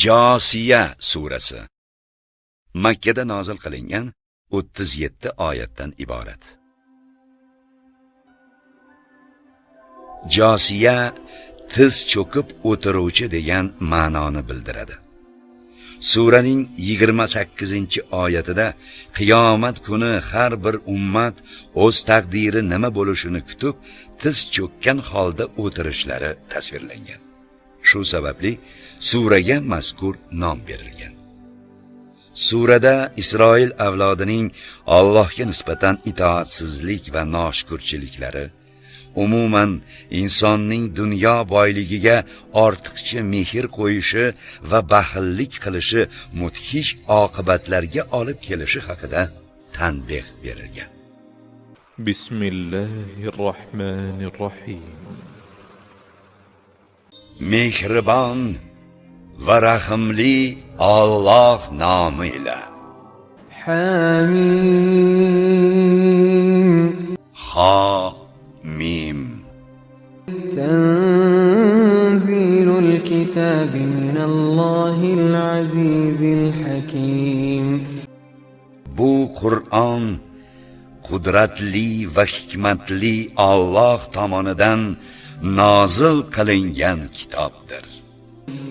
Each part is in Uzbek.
Josiya surasi Makka da nozil qilingan 37 oyatdan iborat. Josiya tiz cho'kib o'tiruvchi degan ma'noni bildiradi. Suraning 28-oyatida qiyomat kuni har bir ummat o'z taqdiri nima bo'lishini kutib, tiz cho'kkan holda o'tirishlari tasvirlangan. Shu sababli suraga mazkur nom berilgan. Surada Isroil avlodining Allohga nisbatan itoatsizlik va noshukurchiliklari, umuman insonning dunyo boyligiga ortiqcha mehr qo'yishi va baxillik qilishi mudhish oqibatlarga olib kelishi haqida tanbeh berilgan. Bismillahirrohmanirrohim. Mehribon va rahimli Alloh nomi ila. حميم Ha Mim. تنزيل الكتاب من الله العزيز الحكيم. Bu Qur'on qudratli va hikmatli Alloh tomonidan nozil qilingan kitobdir.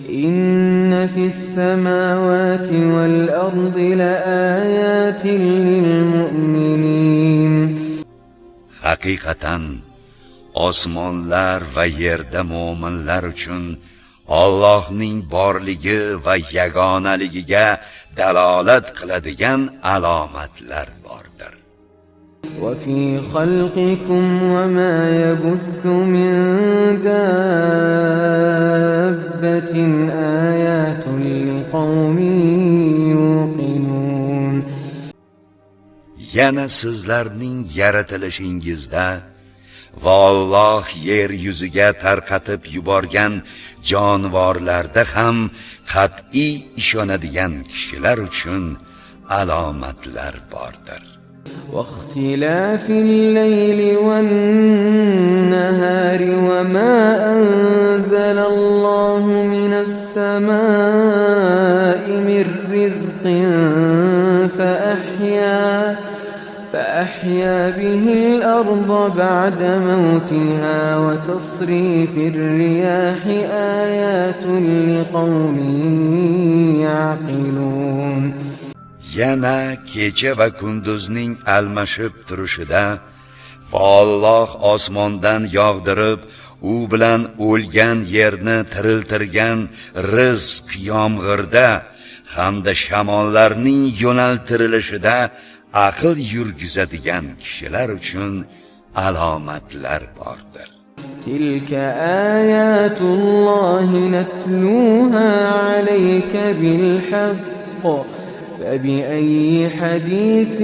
إن في السماوات والأرض لآيات للمؤمنين. Haqiqatan osmonlar va yerda mo'minlar uchun Allohning borligi va yagonaligiga dalolat qiladigan alomatlar bordir. وفي خلقكم وما يبث من دابة آيات لقوم يوقنون. Yana sizlarning yaratilishingizda va Alloh yer yuziga tarqatib yuborgan jonivorlarda ham qat'iy ishonadigan kishilar uchun alomatlar bordir. واختلاف الليل والنهار وما أنزل الله من السماء من رزق فأحيا به الأرض بعد موتها وتصريف الرياح آيات لقوم يعقلون. Yana kecha va kunduzning almashib turishida va Alloh osmondan yog'dirib, u bilan o'lgan yerni tiriltirgan rizq yomg'irda hamda shamollarning yo'naltirilishida aql yurgizadigan kishilar uchun alomatlar bordir. تلك آيات الله نتلوها عليك بالحق فبأي حديث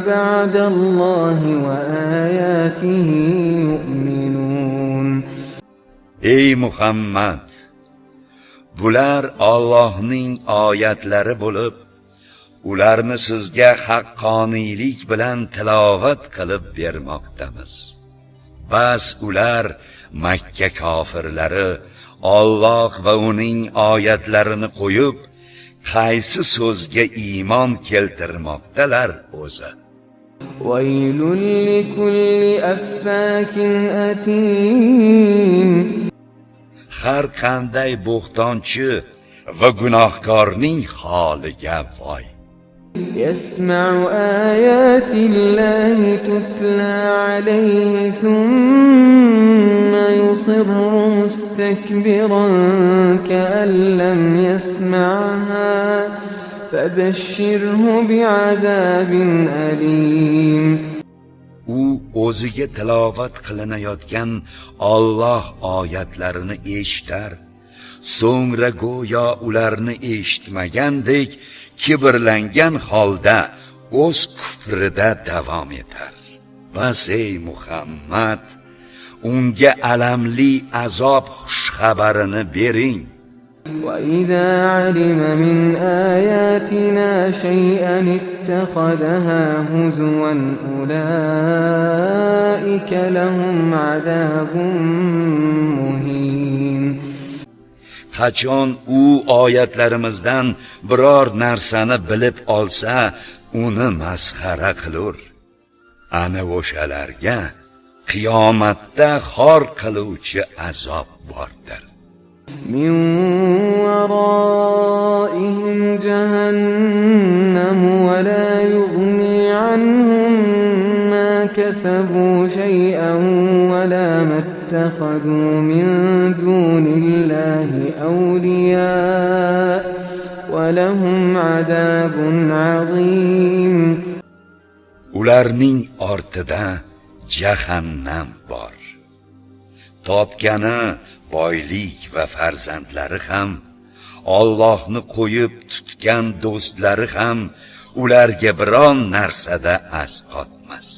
بعد الله وآياته يؤمنون. Ey Muhammad, bular Allohning oyatlari bo'lib, ularni sizga haqqoniylik bilan tilovat qilib bermoqdamiz. Bas ular Makka kofirlari Alloh va uning oyatlarini qo'yib, qaysi so'zga iymon keltirmoqdalar o'zi? ويل لكل أفاك أثيم. Har qanday bo'xtonchi va gunohkorning holiga voy. يسمع آيات الله تتلى عليه ثم يصر مستكبرا كأن لم يسمعها فبشره بعذاب أليم. U o'ziga tilovat qilinayotgan Alloh oyatlarini eshitar, so'ngra go'yo ularni eshitmagandek kibrlangan holda o'z kufrida davom etar. Bas ey Muhammad, unga alamli azob xushxabarini bering. وإذا علم من آياتنا شيئا اتخذها هزوا أولئك لهم عذاب مهين. Qachon u oyatlarimizdan biror narsani bilib olsa, uni masxara qilur. Ana o'shalarga qiyomatda xor qiluvchi azob bordir. من ورائهم جهنم ولا يغني عنهم ما كسبوا شيئا ولا ما اتخذوا من دون الله أولياء ولهم عذاب عظيم. Ularning ortida jahannam bor. Topgani boylik va farzandlari ham, Allohni qo'yib tutgan do'stlari ham ularga biron narsada asqotmas.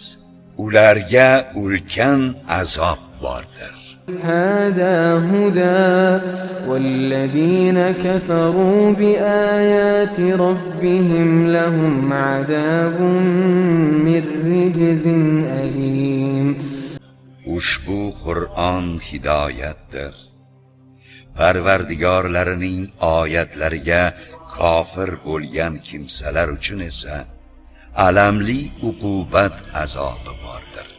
Ularga ulkan azob bordir. هذا هدى والذين كفروا بآيات ربهم لهم عذاب من رجز أليم. Ushbu Qur'on hidoyatdir. Parvardigorlarining oyatlariga kofir bo'lgan kimsalar uchun esa alamli uqubat azobi bordir.